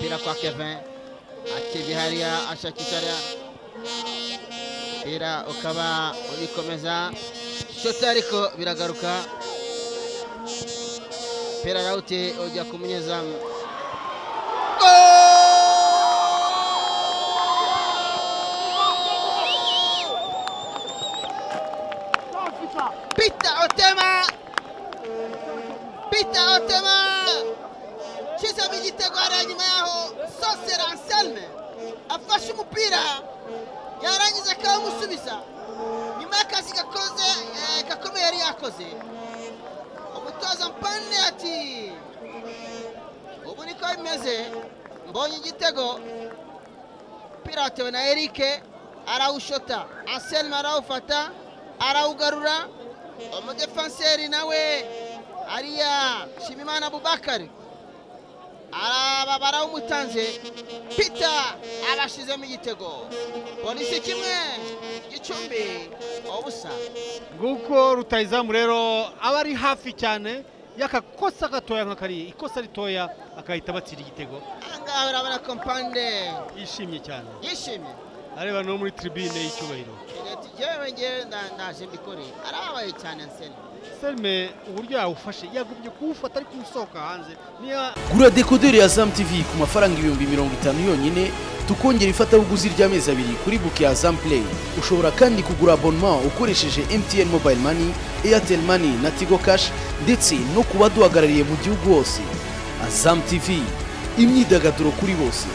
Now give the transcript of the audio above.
Pira kwa Kevin akebye hariya ashakisha hariya pira ukaba ubikomeza shota ariko biragaruka pira rawuti ujya ku munyezamu. Peter Otema, Peter Otema kizamo igitego hariya nyuma yaho Sosera Anselme afashe umupira yarangiza akawumusubiza nyuma y'akazi gakoze gakomeye yari yakoze. Umutoza Mpande ati ubu niko bimeze, mbonye igitego. Umupira watewe na Eric arawushota, Anselme arawufata arawugarura, umudefanseri nawe ariya Shimimana Abubakari araba barawumutanze, Peter abashizemo igitego. Polisi 1 Gicumbi 0. Nguko rutayizamu rero aba ari hafi cyane yakakosa gatoya nka kariya, ikosa ritoya akahita batira igitego. Ahangaha urabona ko Mpande yishimye cyane, yishimye areba no muri tribune y'icyubahiro. Yewe ngewe ndaje mbikore, arababaye cyane Anselme. Anselme uburyo yawufashe yagumye kuwufata ariko usohoka hanze. Gura dekoderi ya Azam TV ku mafaranga 50,000 yonyine, tukongera ifatabuguzi ry'amezi 2 kuri buke ya Azam Play. Ushobora kandi kugura abonnement ukoresheje MTN Mobile Money, Airtel Money na Tigo Cash, ndetse no kuba duhagarariye mu gihugu hose. Azam TV, imyidagaduro kuri bose.